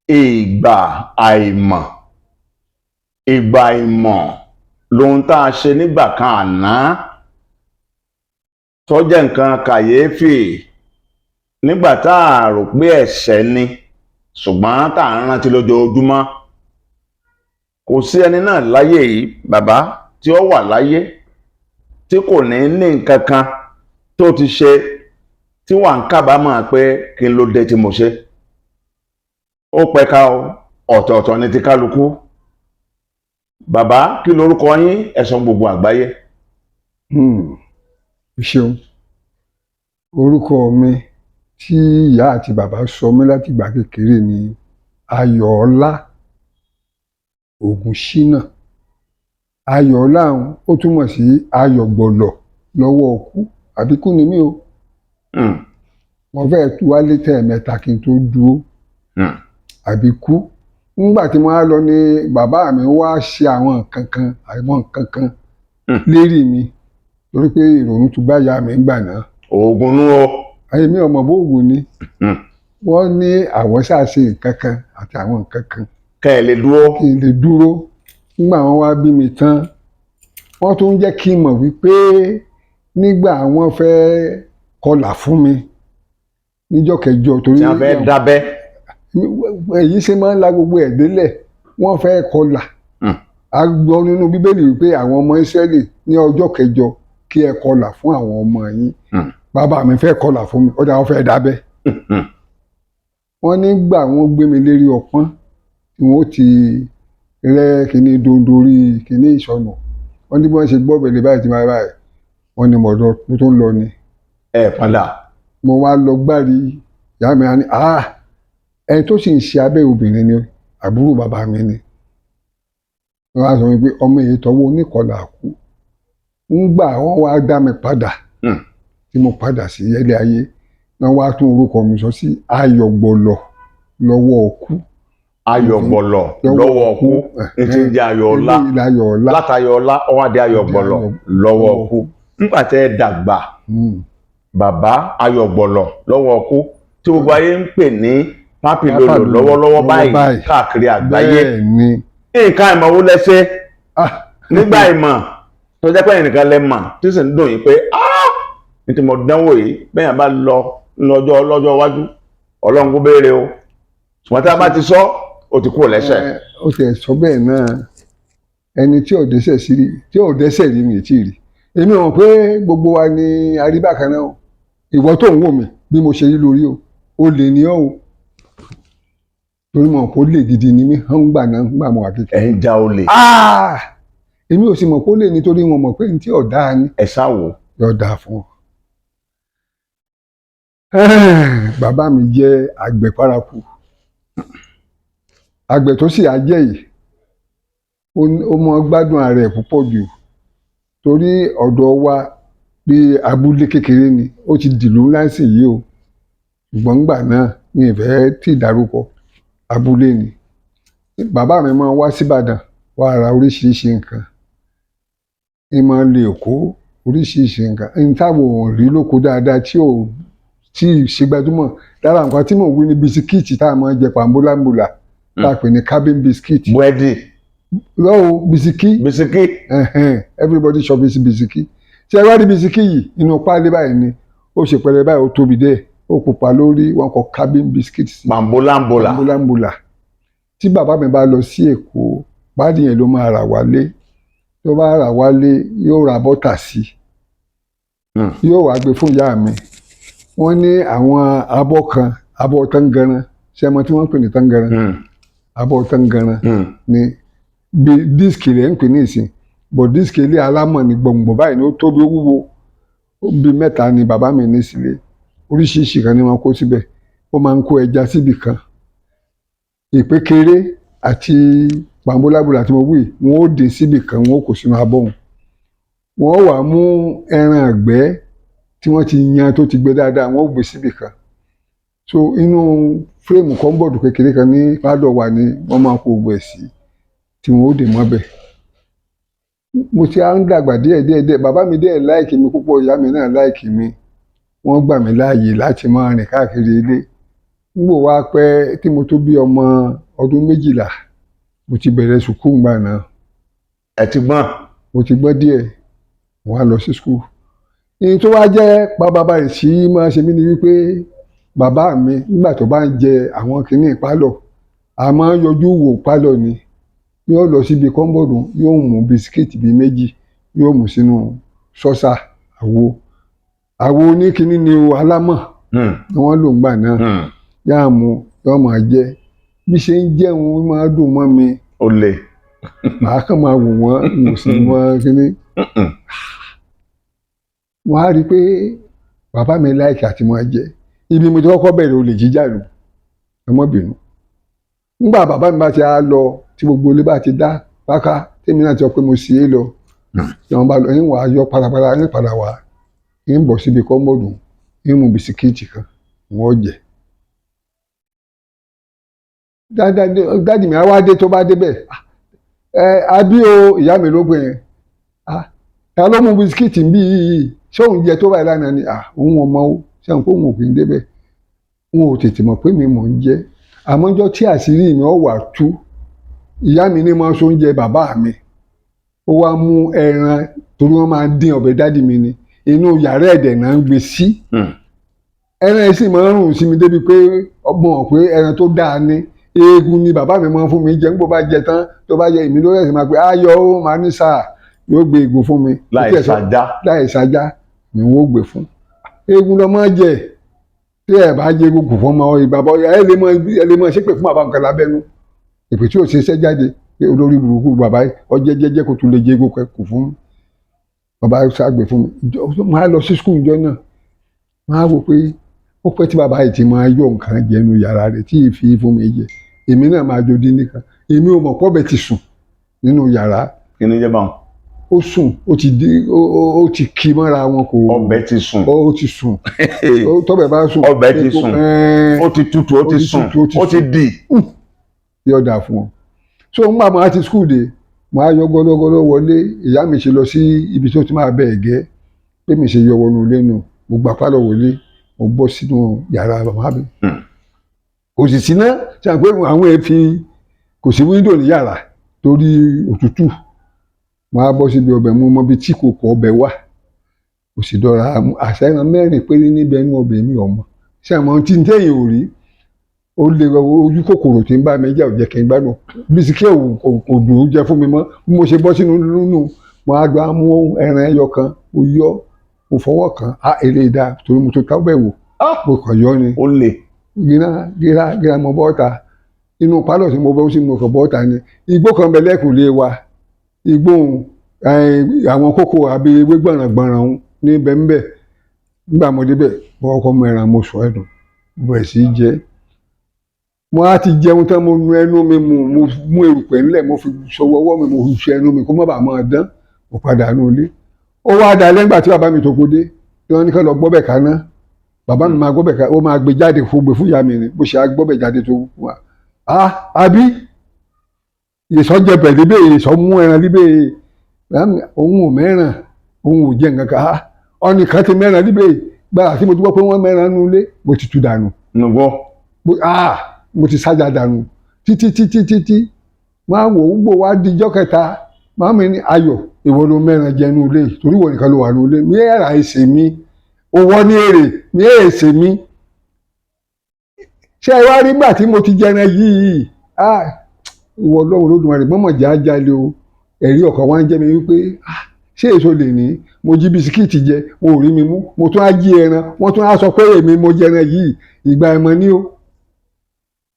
Ìgbà àìmọ̀, ìgbà àìmọ̀ lohun tá a ṣe nígbà kan àná tó jẹ́ nǹkan kàyéfì nígbà tá a rò pé ẹ̀ṣẹ̀ ni, ṣùgbọ́n tá à ń rántí lójoojúmọ́. Kò sí ẹni náà láyé yìí, bàbá, tí ó wà láyé tí kò ní ní nǹkan kan tó ti ṣe tí wà ń kábàámọ̀ pé kí n ló dé tí mo ṣe. Ó pẹ̀ka o, ọ̀tọ̀ọ̀tọ̀ ní ti kálukú. Bàbá, kí lorúkọ yín? Ẹ sọ gbogbo àgbáyé. Ṣeun. Orúkọ mi tí ìyá àti bàbá sọ mí láti ìgbà kékeré ni Ayọ̀ọ́lá Ògúnṣínà. Ayọ̀ọ́lá ó túmọ̀ sí ayọ̀gbọ̀lọ̀ lọ́wọ́ ọkú, àbíkú ni mí o. Mo fẹ́ wálé tẹ̀ẹ̀mẹ́ta kí n tó dúró. Àbíkú. Nígbà tí mo wá lọ ní bàbá mi wá ṣe àwọn nǹkan kan lérí mi, torí pé ìrònú tún bá ìyá mi ńgbà náà. Oògùn nú o. Ayé mi ọmọ bóògùn ni. Wọ́n ní àwọn ṣàṣe nǹkan kan àti àwọn nǹkan kan. Kẹ́ ẹ lè dúró. Kí n lè dúró. Nígbà wọ́n wá bí mi tán, wọ́n tún jẹ́ kí n mọ̀ wípé nígbà wọ́n fẹ́ kọlà fún mi níjọ́ kẹjọ, torí tí wọ́n fẹ́ dábẹ́. Èyí ṣe máa ń la gbogbo ẹ̀ délẹ̀, wọ́n fẹ́ kọlà. A gbọ́ nínú Bíbélì wípé àwọn ọmọ Ísírẹ́lì, ní ọjọ́ kẹjọ, kí ẹ kọlà fún àwọn ọmọ yín. Bàbá mi fẹ́ kọlà fún mi, ó dà, wọ́n fẹ́ dábẹ́. Wọ́n nígbà wọ́n gbé mi lérí ọpọ́n tí wọ́n ti rẹ́ kíní dondori kíní ìsọnù, wọ́n ní bí wọ́n ṣe gbọ́ bẹ̀lẹ̀ báyìí tí máa báyìí, wọ́n ní mọ̀dọ́ mo tó ń lọ ni. Ẹ padà. Mo wá lọ gbárí ìyá mi á ní, "Ah, ẹni tó sì ń ṣe abẹ́ obìnrin ni àbúrò bàbá mi ni." Wọ́n á sọ wípé ọmọ yìí tọwọ́ oníkọlà kú. Ńgbà wọ́n wá dá mi padà, tí mo padà sí ilé ayé, wọ́n wá tún orúkọ mi sọ sí Ayọ̀gbọ̀lọ̀ lọ́wọ́ ọkú. Ayọ̀gbọ̀lọ̀ lọ́wọ́ ọkú ní ti ń jẹ́ Ayọ̀ọ́lá. Eléyìí l'Ayọ̀ọ́lá. Látayọ̀ọ́lá, ó wá di Ayọ̀gbọ̀lọ̀ lọ́wọ́ ọkú. Nígbà tẹ́ ẹ dàgbà, bàbá Ayọ̀gbọ̀lọ̀ lọ́wọ́ ọkú tí gbogbo ayé ń pè ní Pápílólò Pápálólò lọ́wọ́lọ́wọ́ báyìí báyìí. káàkiri àgbáyé, Bẹ́ẹ̀ ni. Nǹkan ìmọ̀ wo lẹ́sẹ̀ Ah, nígbà ìmọ̀ tó jẹ́ pé ẹnìkan lẹ mọ̀ tí sì ń dùn yín pé, "Ah, ní tí mo dánwò yìí, bẹ́ẹ̀ yẹn bá lọ lọ́jọ́ iwájú, Ọlọ́run kó béèrè o"? Ṣùgbọ́n tí a bá ti sọ, ó ti kúrò lẹ́sẹ̀. Ẹ, ó ti ẹ̀ sọ bẹ́ẹ̀ náà, ẹni tí ò dẹ́ṣẹ̀ sí rí, tí ò dẹ́ṣẹ̀ rí mi tí rí. Èmi mọ̀ pé gbogbo wa ni aríbákan náà o. Ìwọ tó ń wò mí bí mo ṣe rí lórí o, ó lè ní ọ́ o, torí mọ̀ pé ó lè gidi ni mí hàn gbà náà gbà mọ̀ wá kékeré. Ẹ̀ ń ja olè. Ah! Èmi ò sì mọ̀ pé ó lè, nítorí wọn mọ̀ pé ní tí ọ̀dà ni. Ẹ̀ sá wò. Yóò dáa fún ọ. Bàbá mi jẹ́ àgbẹ̀ paraku. Àgbẹ̀ tó sì á jẹ́ yìí, ó mọ gbádùn ara ẹ̀ púpọ̀ jù, torí ọ̀dọ̀ wa bí abúlé kékeré ni, ó ti dìlú ńlá sí yìí o, ṣùgbọ́n ńgbà náà, mi ì fẹ́ tí ì dárúkọ, abúlé ni. Bàbá mi máa ń wá síbàdàn wá ra oríṣiríṣi nǹkan, ń máa ń lè kó oríṣiríṣi nǹkan n táwọn ò rí lóko dáadáa tí ò tí ì ṣe gbajúmọ̀. Lára nǹkan tí mò ń wí ní bisikíìtì tá a máa ń jẹ, pàmbólámbòlà tá a pè ní cabin biscuit. Búrẹ́dì. Lọ́wọ́ bisikí. Bisikí. Ẹ̀hẹ́n, everybody chop bisikí. Tí ẹ wá rí bisikí yìí, inú páálí báyìí ni ó ṣe pẹlẹ báyìí, ó tóbi dé, ó pupa lórí, wọn kọ cabin biscuit sí. Pàmbólámbòlà. Pàmbólámbòlà. Tí bàbá mi bá lọ sí Èkó, páálí yẹn ló máa rà wálé. Tó bá rà wálé, yóò ra bọ́tà sí i, yóò wá gbé fún ìyá mi. Wọ́n ní àwọn abọ́ kan, abọ́ tangaran. Ṣé ẹ mọ̀ tí wọ́n ń pè ní tangaran? Abọ́ tangaran ni, bí disc rẹ̀ ń pè ní ìsìn bọ̀. Disc ilé alámọ̀ ní gbọ̀ngbọ̀n báyìí ni, ó tóbi, ó wúwo. Ó bí mẹ́ta ni bàbá mi ní sílé. Oríṣiríṣi kan ni wọ́n kó síbẹ̀. Ó máa ń kó ẹja síbì kan, ìpékeré àti pàmbólábùlà tí mo wí, wọn ó dín síbì kan, wọn ó kó sínú abọ́ wọn. Wọ́n wàá mú ẹran àgbẹ̀ tí wọ́n ti yan tó ti gbẹ dáadáa, wọ́n ó gbé síbì kan. So inú frame cupboard kékeré kan ní pálọ̀ wa ni wọ́n máa kó gbogbo ẹ̀ sí tí wọ́n ó dè mọ́bẹ̀. Mo ti á ń dàgbà díẹ̀ díẹ̀ díẹ̀. Bàbá mi dẹ̀ like mi púpọ̀, ìyá mi náà like mi. Wọ́n gbà mí láàyè láti máa rìn káàkiri ilé. Nígbò wá pẹ́ tí mo tó bí ọmọ ọdún 12, mo ti bẹ̀rẹ̀ sùkúù ńgbà náà. Ẹ ti gbọ́n. Mo ti gbọ́n díẹ̀, mo wá lọ sí sùkúù. Ìyẹn tó wá jẹ́ bàbá rẹ̀ sí máa ṣe mí ni wípé bàbá mi nígbà tó bá ń jẹ àwọn kinní ìpálọ̀, a máa ń yọjú wò pálọ̀ ni. Yóò lọ síbi kọ́ńbọ̀dù, yóò mú bisikíìtì bíi 2, yóò mú sínú sọ́sà àwo. Àwo oníkinní ni o, alámọ̀ ni wọ́n lò ńgbà náà. Yáà mú, yóò máa jẹ. Bí ṣe ń jẹun ó máa dùn mọ́ mi. Ó le. Màá kàn máa wò wọ́n, mo sì mọ kinní. Mo á rí i pé bàbá mi láìkì àti máa jẹ. Ibi mo ti kọ́kọ́ bẹ̀rẹ̀ olè jíjà nù. Ẹ má bínú. Nígbà bàbá mi bá ti á lọ, tí gbogbo ilé bá ti dá páká, tèmi náà ti sọ pé mo sì é lọ. Tí wọ́n bá lọ, ń wà á yọ parapara, ń padà wá, ń bọ̀ síbi kọ́mọ́dù, ń mú bisikíìtì kan, wọ́n jẹ. Dádì mi á wá dé, tó bá débẹ̀. Ẹ àbí o, ìyá mi ló pè é. Ta ló mú bisikíìtì ń bí yìí? Ṣé òun jẹ tó báyìí lánàá ni? Òun ò mọ̀ o. Ṣé àwọn kóhun ò kì í débẹ̀? N ò tètè mọ̀ pé mi mò ń jẹ. Àmọ́ ọjọ́ tí àṣírí mi ó wà tú, ìyá mi ní máa ń sóúnjẹ bàbá mi. Ó wá mú ẹran torí wọ́n máa ń dín ọbẹ̀ dádì mi ni. Inú yàrá ẹ̀dẹ̀ náà ń gbé sí. Ẹran yìí sì máa ń rùn sí mi débi pé ọgbọ́n pé ẹran tó dáa ni. Eegun ni bàbá mi máa ń fún mi jẹ. Nígbà bá jẹ tán, tó bá jẹ èmi ló rẹ̀ sí máa pé ayọ̀ ó máa ní sáà, yóò gbé eegun fún mi. Láì ṣajá. Láì ṣajá ni wọ́n ó gbé fún. Eegun lọ máa jẹ. Tí ẹ bá jẹ eegun kù fún ọmọ ìbàbọ̀, ẹ lè mọ ṣépè fún bàbá nǹkan lábẹ́nú. Èpè tí ò ṣe iṣẹ́ jáde pé olórí burúkú bàbá ọjẹ́ jẹ́jẹ́ kò tún lè jẹ eegun kù fún. Bàbá ṣàgbé fún mi. Màá lọ sí skul ìjọ náà. Màá wò pé ó pẹ́ tí bàbá yìí ti máa yọ nǹkan jẹ nínú yàrá rẹ̀ tí ì fi fún mi jẹ. Èmi náà máa jó dín nìkan. Èmi ò mọ̀ pọ́bẹ ti sùn nínú yàrá. Kí ni jẹ́ báwọn? Ó sùn, ó ti di, ó ti kí mọ́ra wọn kò. Ọbẹ̀ ti sùn. Ó ti sùn. Tọ́bẹ̀ bá sùn. Ọbẹ̀ ti sùn. Ó ti tutù, ó ti sùn, ó ti dì. Yóò dà fún ọ. So ń gbà máa ti skul dé, màá yọ gọlọgọlọ wọlé. Ìyá mi ṣe lọ sí ibi tó ti máa bẹ ẹ̀gẹ́. Pé mi ṣe yọ wọnú ilé nù. Mo gba pálọ̀ wọlé, mo bọ́ sínú yàrá bàbá mi. Kò sì síná, ṣe àpé àwọn èéfín kò sí wíńdò ní yàrá torí òtútù. Màá bọ́ síbi ọbẹ̀, mo mọ ibi tí kòkò ọbẹ̀ wà. Kò sì dọ̀ra àṣà ẹran 4 péré níbẹ̀ nínú ọbẹ̀ mi ọmọ. Ṣé àwọn tí ń tẹ̀yìn ò rí? Ó lè ojú kòkòrò tí ń bá mi jẹ́ ò jẹ́ kí n gbádùn. Bisikí kò dùn ún jẹ fún mi mọ́. Bí mo ṣe bọ́ sínú nínú, màá dùn á mú ẹran ẹyọ kan, mo yọ, mo fọwọ́ kan, á èrè ìdá torí mo tó ká bẹ̀ wò. Mo kàn yọ ni. Ó lè. Gíra gíra gíra mo bọ́ ta. Inú pálọ̀ tí mo bọ́ sí mo kàn bọ́ ta ni. Igbó kan bẹ lẹ́kùnlé wa. Igbó àwọn kókó àbí ewé gbọ̀nràngbọ̀nràn ní bẹ́ńbẹ́. Nígbà mo débẹ̀, mo kọ́kọ́ mú ẹran, mo sọ ẹ̀dùn, mo bẹ̀rẹ̀ sí í jẹ. Mo á ti jẹun tán, mo nu ẹnu mi, mo mú erùpẹ̀ ńlẹ̀, mo fi sọwọ́ ọwọ́ mi, mo fi ṣe ẹnu mi kó má bàa máa dán. Mo padà nù ilé. Ó wá da lẹ́ngbà tí bàbá mi tó kó dé, tí wọ́n ní ká lọ gbọ́bẹ̀ kaná. Bàbá mi máa gbọ́bẹ̀ kaná, ó máa gbé jáde fún gbé fún ìyá mi ni, bó ṣe á gbọ́bẹ̀ jáde tó wà. Àbí ìsọ jẹ bẹ̀ líbẹ̀, ìsọ mú ẹran líbẹ̀, òun ò mẹ́ràn, òun ò jẹ nǹkan kan. Ọ̀nìkan ti mẹ́ràn líbẹ̀, gbàrà tí mo ti gbọ́ pé wọ́n mẹ́ràn nú ilé, mo ti tú dànù. Nùgbọ́. Mo ti sájà dànù títí títí títí. Máa wò ó gbò wá di ijọ́ kẹta. Màmá mi ní Ayọ̀, ìwọ ló mẹ́ràn jẹ nú ilé, torí ìwọ nìkan ló wà nú ilé. Mi ẹ̀rà ẹ̀sẹ̀ mi, owó ní èrè, mi ẹ̀sẹ̀ mi. Ṣé ẹ wá rí gbà tí mo ti jẹran yìí? Ìwọ Ọlọ́run Olódùmarè, mọ́mọ́ jà á jalè o. Ẹ̀rí ọkàn wa ń jẹ́ mi wípé ṣé èso lè ní? Mo jí bisikíìtì jẹ, wọn ò rí mi mú. Mo tún á jí ẹran, wọ́n tún á sọ pé èmi mo jẹran yìí. Ìgbà ẹ̀mọ́ ni o.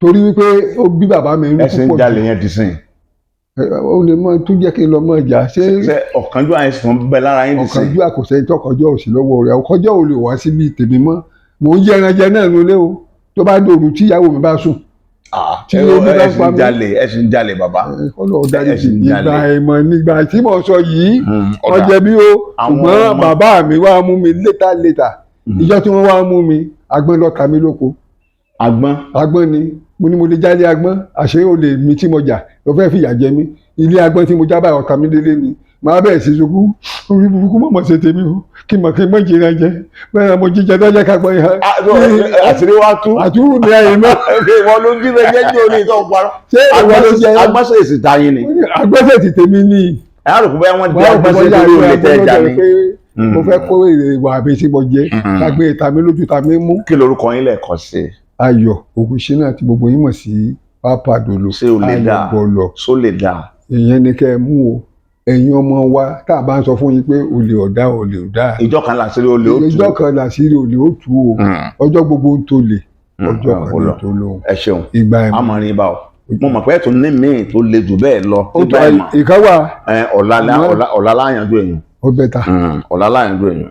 Torí wípé ó bí bàbá mi nínú púpọ̀ jù. Ẹ̀sìn jalè yẹn ti sìn. Ó lè mọ tún jẹ́ kí n lọ mọ ìjà. Ṣé ọ̀kánjúwà yẹn sì tún bẹ lára yín ti sìn? Ọ̀kánjúwà kò sẹ́ni tọkànjúwà ò sí lọ́wọ́ rẹ̀. Ọ̀kánjúwà ò lè wá síbi tèmi mọ́. Mò ń jẹran jẹ náà nulẹ̀ o. Tó bá dòru tí ìyàwó mi bá sùn. Tí omi bá pa mí. Ẹ sì ń jalè bàbá. Ìgbà ìmọ̀ nígbà tí mo sọ yìí, wọ́n jẹ bí o. Ṣùgbọ́n bàbá mi wá mú mi létà létà. Ìjọ́ tí wọ́n wá mú mi, agbọ́n ló ta mí lóko. Agbọ́n? Agbọ́n ni. Mo ní mo lè jálé agbọ́n, àṣé o lè mi tí mo jà ló fẹ́ fìyà jẹ mí. Ilé agbọ́n tí mo já báyìí ọ̀tá mi délé ni. Màá bẹ̀rẹ̀ sí sunkún, orí burúkú mọ̀mọ́ ṣe tèmi o, kí n mọ̀ kí n mọ̀ jìnnà jẹ bẹ́ẹ̀ ni mo jíjẹ dájẹ́ ká gbọ́ yẹn. Ah, so, àṣírí wa tú. Àtúrù mi ayé mọ́. Ìwọ ló ń jí bẹ́ẹ̀ jẹ́ orí ìtọ́ parọ́. Ṣé ìwọ ló jẹ? Agbọ́sẹ̀ èsì ta yín ni. Agbẹ́sẹ̀ ti tèmi ní. Ẹ á rò pé bóyá wọ́n dé agbọ́sẹ̀ lórí olè tẹ́ ẹja ni. Mo fẹ́ kó èrè ìwà àbí tí mo jẹ kágbé ìta mi lójú ta mi mú. Kí lorúkọ yín lẹ́ẹ̀kan sí i? Ayọ̀ Ògúnṣínà tí gbogbo yín mọ̀ sí Pápá Dòlò. Ṣé o lè dáa? Ayọ̀ Bọ̀lọ̀. Só lè dáa? Ìyẹn ni kẹ́ ẹ mú o, ẹ̀yin ọmọ wa, tá a bá ń sọ fún yín pé olè ọ̀dá, olè ọ̀dá. Ìjọ kan làṣírí olè ó tú. Ìjọ kan làṣírí olè ó tú o. Ọjọ́ gbogbo ń tolè, ọjọ́ kan ní tó lóhùn. Ẹ ṣeun. Ìgbà ẹ̀mọ́. Amọ̀rin ibà o, mo mọ̀ pé ẹ̀ tún ní míì tó le jù bẹ́ẹ̀ lọ. Ó Nígbà tọ́ ẹ̀mọ̀ ìkan wà. ọ̀la láyànjú èèyàn. Ó bẹ́ta. Ọ̀la láyànjú èèyàn.